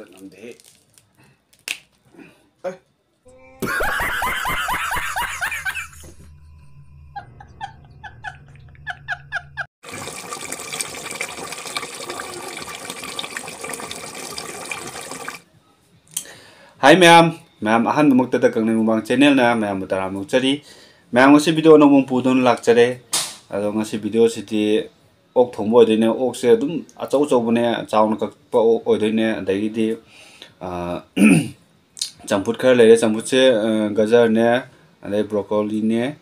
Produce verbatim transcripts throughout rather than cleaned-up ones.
ꯉꯝꯗꯦꯍꯦ꯫ ꯑꯦ꯫ ꯍꯥꯏ ꯃꯌꯥꯝ, ꯃꯌꯥꯝ ꯑꯍꯥꯟꯕꯃꯛꯇꯗ ꯀꯪꯂꯩ ꯃꯨꯛꯕꯥꯡ ꯆꯦꯅꯦꯜꯅ ꯃꯌꯥꯝꯕꯨ ꯇꯔꯥꯝꯅ ꯑꯣꯛꯆꯔꯤ꯫ ꯃꯌꯥꯝ, ꯉꯁꯤ ꯚꯤꯗꯤꯑꯣ ꯑꯅꯧꯕ ꯑꯃ ꯄꯨꯗꯨꯅ ꯂꯥꯛꯆꯔꯦ꯫ ꯑꯗꯣ ꯉꯁꯤ ꯚꯤꯗꯤꯑꯣꯁꯤꯗꯤ ꯑꯣꯛ ꯊꯣꯡꯕ ꯑꯣꯏꯗꯣꯏꯅꯦ꯫ ꯑꯣꯛꯁꯦ ꯑꯗꯨꯝ ꯑꯆꯧ ꯑꯆꯧꯕꯅꯦ, ꯆꯥꯎꯅ ꯀꯛꯄ ꯑꯣꯛ ꯑꯣꯏꯗꯣꯏꯅꯦ꯫ ꯑꯗꯒꯤꯗꯤ, ꯑꯥ, ꯆꯝꯐꯨꯠ ꯈꯔ ꯂꯩꯔꯦ꯫ ꯆꯝꯐꯨꯠꯁꯦ, ꯑꯥ, ꯒꯖꯔꯅꯦ, ꯑꯗꯩ ꯕ꯭ꯔꯣꯀꯣꯂꯤꯅꯦ,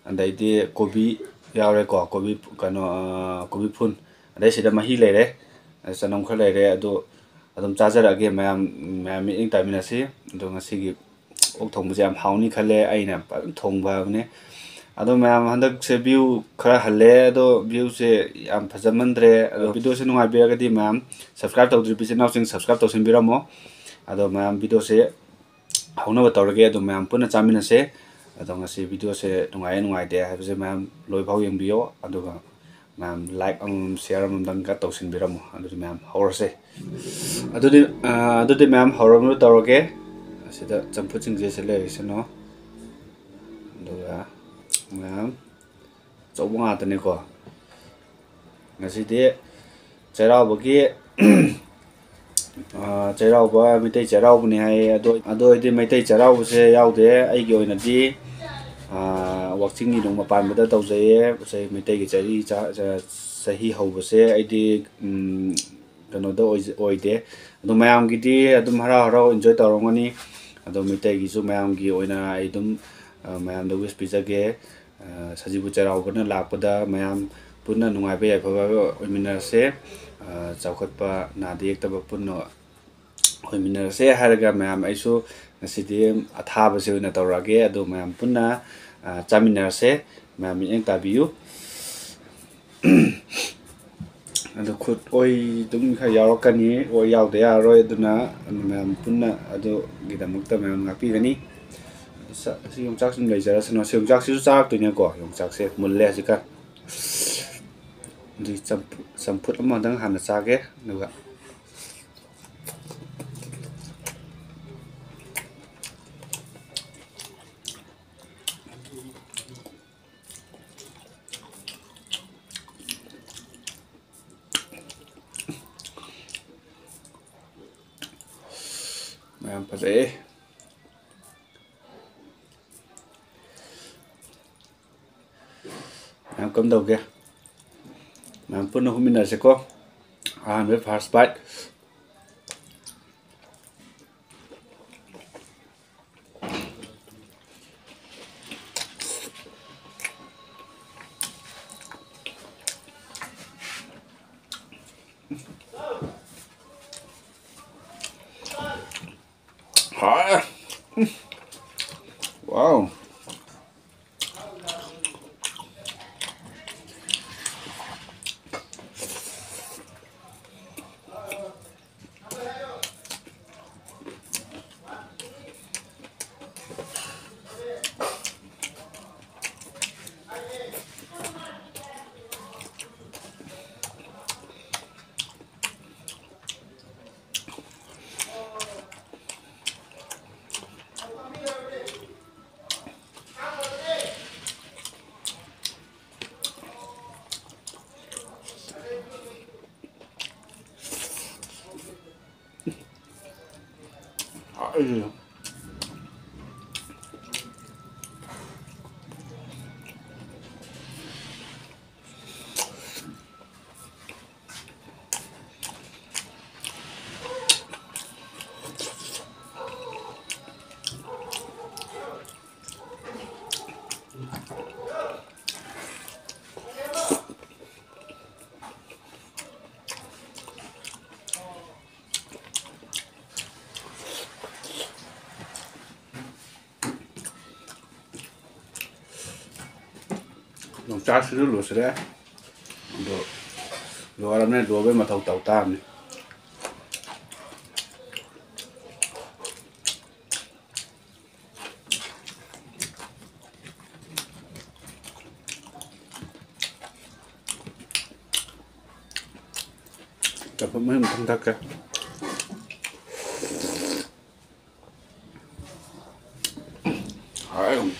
ꯑꯗꯩꯗꯤ ꯀꯣꯕꯤ ꯌꯥꯎꯔꯦꯀꯣ, ꯀꯣꯕꯤ, ꯀꯩꯅꯣ, ꯑꯥ, ꯀꯣꯕꯤ ꯐꯨꯜ, ꯑꯗꯩ ꯁꯤꯗ ꯃꯍꯤ ꯂꯩꯔꯦ, ꯆꯅꯝ ꯈꯔ ꯂꯩꯔꯦ꯫ ꯑꯗꯨ ꯑꯗꯨꯝ ꯆꯥꯖꯔꯛꯑꯒꯦ ꯃꯌꯥꯝ, ꯃꯌꯥꯝ ꯃꯤꯠꯌꯦꯡ ꯇꯥꯃꯤꯟꯅꯁꯤ꯫ ꯑꯗꯣ ꯉꯁꯤꯒꯤ ꯑꯣꯛ ꯊꯣꯡꯕꯁꯦ ꯌꯥꯝ ꯍꯥꯎꯅꯤ ꯈꯜꯂꯦ, ꯑꯩꯅ ꯐꯖꯅ ꯊꯣꯡꯕ ꯍꯥꯏꯕꯅꯦ꯫ ꯑꯗꯣ ꯃꯌꯥꯝ, ꯍꯟꯗꯛꯁꯦ ꯚ꯭ꯌꯨ ꯈꯔ ꯍꯜꯂꯦ, ꯑꯗꯣ ꯚ꯭ꯌꯨꯁꯦ ꯌꯥꯝ ꯐꯖꯃꯟꯗ꯭ꯔꯦ꯫ ꯑꯗꯣ ꯚꯤꯗꯤꯑꯣꯁꯦ ꯅꯨꯡꯉꯥꯏꯕꯤꯔꯒꯗꯤ ꯃꯌꯥꯝ, subscribe ꯇꯧꯗ꯭ꯔꯤꯕ ꯏꯆꯤꯟ ꯏꯅꯥꯎꯁꯤꯡ subscribe ꯇꯧꯁꯤꯟꯕꯤꯔꯝꯃꯣ꯫ ꯑꯗꯣ ꯃꯌꯥꯝ, ꯚꯤꯗꯤꯑꯣꯁꯦ ꯍꯧꯅꯕ ꯇꯧꯔꯒꯦ꯫ ꯑꯗꯣ ꯃꯌꯥꯝ ꯄꯨꯟꯅ ꯆꯥꯃꯤꯟꯅꯁꯦ꯫ ꯑꯗꯣ ꯉꯁꯤ ꯚꯤꯗꯤꯑꯣꯁꯦ ꯅꯨꯡꯉꯥꯏꯌꯦ ꯅꯨꯡꯉꯥꯏꯇꯦ ꯍꯥꯏꯕꯁꯦ ꯃꯌꯥꯝ ꯂꯣꯏꯐꯥꯎ ꯌꯦꯡꯕꯤꯌꯣ꯫ ꯑꯗꯨꯒ ꯃꯌꯥꯝ like ꯑꯃꯃꯝ, share ꯑꯃꯃꯝꯗꯪꯒ ꯇꯧꯁꯤꯟꯕꯤꯔꯝꯃꯣ꯫ ꯑꯗꯨꯗꯤ ꯃꯌꯥꯝ ꯍꯧꯔꯁꯦ꯫ ꯑꯗꯨꯗꯤ, ꯑ, ꯑꯗꯨꯗꯤ ꯃꯌꯥꯝ ꯍꯧꯔꯝꯅꯕ ꯇꯧꯔꯒꯦ꯫ ꯑꯁꯤꯗ ꯆꯝꯐꯨꯠꯁꯤꯡꯁꯦ ꯁꯤ ꯂꯩꯔꯤꯁꯅꯣ꯫ ꯑꯗꯨꯒ ꯃꯌꯥꯝ ꯑꯆꯧꯕ ꯉꯥꯛꯇꯅꯤꯀꯣ꯫ ꯉꯁꯤꯗꯤ ꯆꯩꯔꯥꯎꯕꯒꯤ, ꯑ, ꯆꯩꯔꯥꯎꯕ, ꯃꯩꯇꯩ ꯆꯩꯔꯥꯎꯕꯅꯤ ꯍꯥꯏꯌꯦ꯫ ꯑꯗꯣ, ꯑꯗꯣ ꯑꯩꯗꯤ ꯃꯩꯇꯩ ꯆꯩꯔꯥꯎꯕꯁꯦ ꯌꯥꯎꯗꯦ꯫ ꯑꯩꯒꯤ ꯑꯣꯏꯅꯗꯤ, ꯑ, ꯋꯥꯛꯆꯤꯡꯒꯤ ꯅꯣꯡꯃ ꯄꯥꯟꯕꯗ ꯇꯧꯖꯩꯌꯦ꯫ ꯉꯁꯥꯏ ꯃꯩꯇꯩꯒꯤ ꯆꯍꯤ ꯆ-, ꯆ-, ꯆꯍꯤ ꯍꯧꯕꯁꯦ ꯑꯩꯗꯤ, ꯎꯝ, ꯀꯩꯅꯣꯗ ꯑꯣꯏꯖ-, ꯑꯣꯏꯗꯦ꯫ ꯑꯗꯣ ꯃꯌꯥꯝꯒꯤꯗꯤ ꯑꯗꯨꯝ ꯍꯔꯥꯎ ꯍꯔꯥꯎ enjoy ꯇꯧꯔꯝꯒꯅꯤ꯫ ꯑꯗꯣ ꯃꯩꯇꯩꯒꯤꯁꯨ ꯃꯌꯥꯝꯒꯤ ꯑꯣꯏꯅ ꯑꯩ ꯑꯗꯨꯝ, ꯑ, ꯃꯌꯥꯝꯗ wish ꯄꯤꯖꯒꯦ꯫ ꯑ, ꯁꯖꯤꯕꯨ ꯆꯩꯔꯥꯎꯕꯅ ꯂꯥꯛꯄꯗ ꯃꯌꯥꯝ ꯄꯨꯟꯅ ꯅꯨꯡꯉꯥꯏꯕ ꯌꯥꯏꯐꯕ ꯑꯣꯏꯃꯤꯟꯅꯔꯁꯦ꯫ ꯑ, ꯆꯥꯎꯈꯠꯄ, ꯅꯥꯗ ꯌꯦꯛꯇꯕ ꯄꯨꯟꯅ ꯑꯣꯏꯃꯤꯟꯅꯔꯁꯦ ꯍꯥꯏꯔꯒ ꯃꯌꯥꯝ ꯑꯩꯁꯨ ꯉꯁꯤꯗꯤ ꯑꯊꯥꯕꯁꯦ ꯑꯣꯏꯅ ꯇꯧꯔꯛꯑꯒꯦ꯫ ꯑꯗꯣ ꯃꯌꯥꯝ ꯄꯨꯟꯅ, ꯑ, ꯆꯥꯃꯤꯟꯅꯔꯁꯦ꯫ ꯃꯌꯥꯝ ꯃꯤꯠꯌꯦꯡ ꯇꯥꯕꯤꯌꯨ꯫ ꯑꯗꯨ ꯈꯨꯠ ꯑꯣꯏ ꯑꯗꯨꯝ ꯈꯔ ꯌꯥꯎꯔꯛꯀꯅꯤ, ꯑꯣꯏ ꯌꯥꯎꯗ ꯌꯥꯔꯔꯣꯏ꯫ ꯑꯗꯨꯅ ꯃꯌꯥꯝ ꯄꯨꯟꯅ ꯑꯗꯨꯒꯤꯗꯃꯛꯇ ꯃꯌꯥꯝ ꯉꯥꯛꯄꯤꯒꯅꯤ꯫ ꯁ-, ꯁꯤ ꯌꯣꯡꯆꯥꯛ ꯁꯨꯝ ꯂꯩꯖꯔꯁꯅꯨ꯫ ꯁꯤ ꯌꯣꯡꯆꯥꯛꯁꯤꯁꯨ ꯆꯥꯔꯛꯇꯣꯏꯅꯦꯀꯣ꯫ ꯌꯣꯡꯆꯥꯛꯁꯦ ꯃꯨꯜꯂꯦ ꯍꯧꯖꯤꯛꯀꯥꯟ꯫ ꯑꯗꯨꯒꯤ ꯆꯝꯐꯨ-, ꯆꯝꯐꯨꯠ ꯑꯃꯗꯪ ꯍꯥꯟꯅ ꯆꯥꯒꯦ꯫ ꯑꯗꯨꯒ ꯌꯥꯝ ꯐꯖꯩꯌꯦ꯫ ꯃꯌꯥꯝ ꯀꯝꯗꯧꯒꯦ? ꯃꯌꯥꯝ ꯄꯨꯟꯅ ꯍꯨꯃꯤꯟꯅꯁꯤꯀꯣ꯫ ꯑꯍꯥꯟꯕ first bite꯫ ꯍꯥꯎꯋꯦ꯫ ꯎꯝ꯫ Wow꯫ ꯌꯣꯡꯆꯥꯛꯁꯤꯁꯨ ꯂꯣꯏꯁꯤꯜꯂꯦ꯫ ꯑꯗꯣ ꯂꯣꯏꯔꯕꯅꯤꯅ ꯂꯣꯏꯕꯩ ꯃꯊꯧ ꯇꯧ ꯇꯥꯕꯅꯤ꯫ ꯆꯝꯐꯨꯠ ꯃꯍꯤ ꯑꯃꯨꯛꯇꯪ ꯊꯛꯀꯦ꯫ ꯍꯥꯎꯋꯦ꯫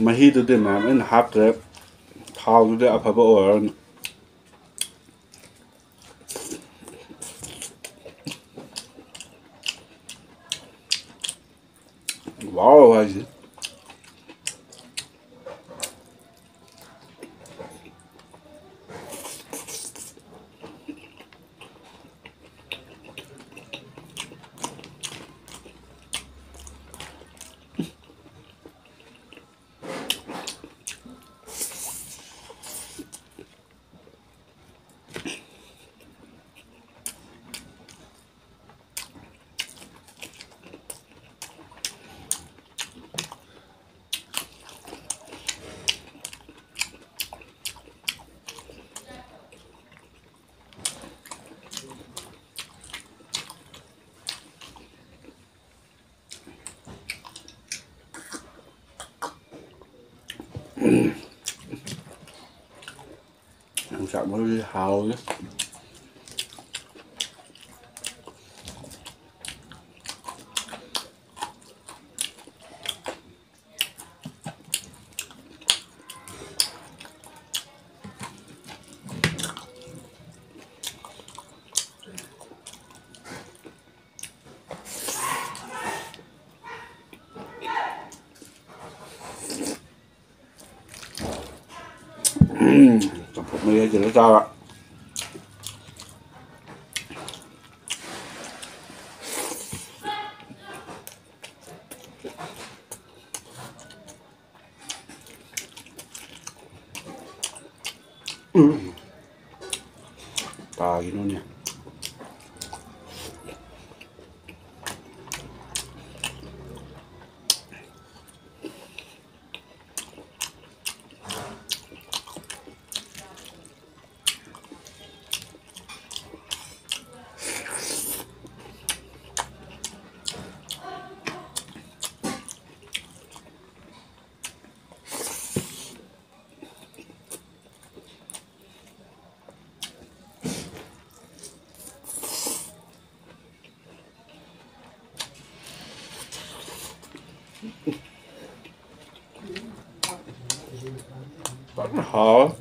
ꯃꯍꯤꯗꯨꯗꯤ ꯃꯌꯥꯝ ꯑꯩꯅ ꯍꯥꯞꯇ꯭ꯔꯦ, ꯊꯥꯎꯗꯨꯗꯤ ꯑꯐꯕ ꯑꯣꯏꯔꯅꯤ꯫ ꯋꯥꯎ ꯍꯥꯏꯁꯦ꯫ ꯌꯣꯡꯆꯥꯛ ꯃꯔꯨꯁꯦ ꯍꯥꯎꯋꯤ꯫ ꯆꯝꯐꯨꯠ ꯃꯍꯤ ꯍꯩꯖꯤꯜꯂ ꯆꯥꯕ꯫ ꯎꯝ꯫ ꯇꯥꯒꯤꯅꯨꯅꯦ꯫ ꯍꯥꯎ꯫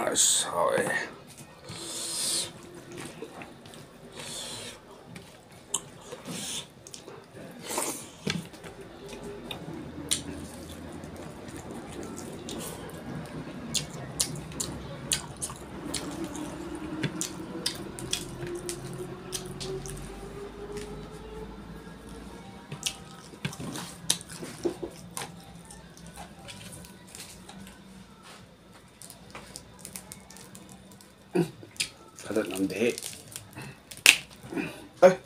ꯑꯁ, ꯍꯥꯎꯋꯦ꯫ ꯑꯦ꯫ ꯑꯦ꯫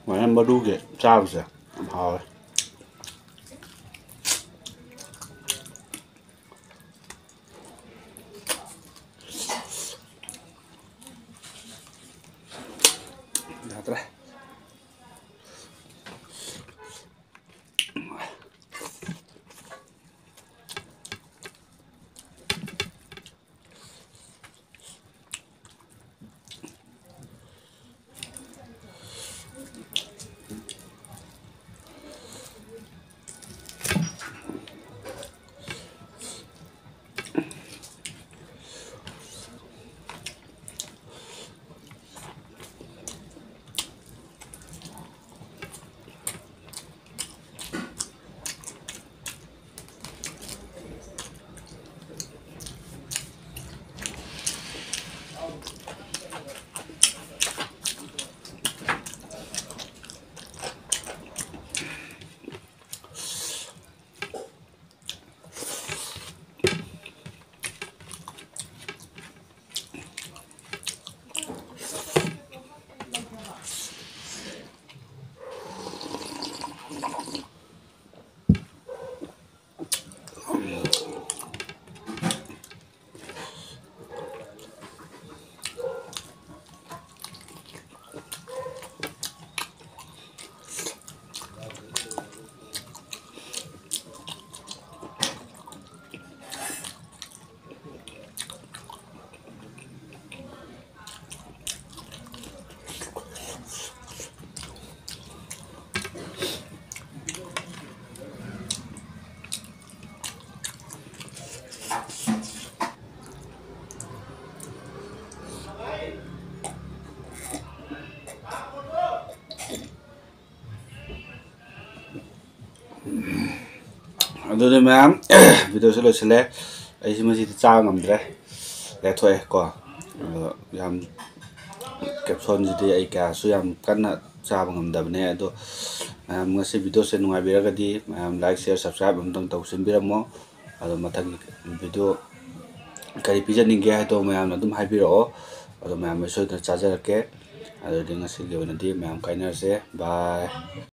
ꯃꯌꯥꯝ ꯃꯔꯨꯒꯤ ꯆꯥꯕꯁꯦ ꯌꯥꯝ ꯍꯥꯎꯋꯦ꯫ ꯌꯥꯗ꯭ꯔꯦ꯫ ꯑꯗꯨꯗꯤ ꯃꯌꯥꯝ, ꯚꯤꯗꯤꯑꯣꯁꯦ ꯂꯣꯏꯁꯤꯜꯂꯦ꯫ ꯑꯩꯁꯤ ꯃꯁꯤꯗꯤ ꯆꯥꯕ ꯉꯝꯗ꯭ꯔꯦ, ꯂꯦꯊꯣꯛꯑꯦ ꯀꯣ꯫ ꯑꯗꯣ ꯌꯥꯝ, ꯀꯦꯞꯁꯣꯟꯁꯤꯗꯤ ꯑꯩ ꯀꯌꯥꯁꯨ ꯌꯥꯝ ꯀꯟꯅ ꯆꯥꯕ ꯉꯝꯗꯕꯅꯦ꯫ ꯑꯗꯣ ꯃꯌꯥꯝ, ꯉꯁꯤ ꯚꯤꯗꯤꯑꯣꯁꯦ ꯅꯨꯡꯉꯥꯏꯕꯤꯔꯒꯗꯤ ꯃꯌꯥꯝ like, share, subscribe ꯑꯃꯨꯛꯇꯪ ꯇꯧꯁꯤꯟꯕꯤꯔꯝꯃꯣ꯫ ꯑꯗꯣ ꯃꯊꯪꯒꯤ ꯚꯤꯗꯤꯑꯣ ꯀꯔꯤ ꯄꯤꯖꯅꯤꯡꯒꯦ ꯍꯥꯏꯗꯣ ꯃꯌꯥꯝꯅ ꯑꯗꯨꯝ ꯍꯥꯏꯕꯤꯔꯛꯑꯣ꯫ ꯑꯗꯣ ꯃꯌꯥꯝ ꯑꯩ ꯁꯣꯏꯗꯅ ꯆꯥꯖꯔꯛꯀꯦ꯫ ꯑꯗꯨꯗꯤ ꯉꯁꯤꯒꯤ ꯑꯣꯏꯅꯗꯤ ꯃꯌꯥꯝ ꯀꯥꯏꯅꯔꯁꯦ꯫ Bye꯫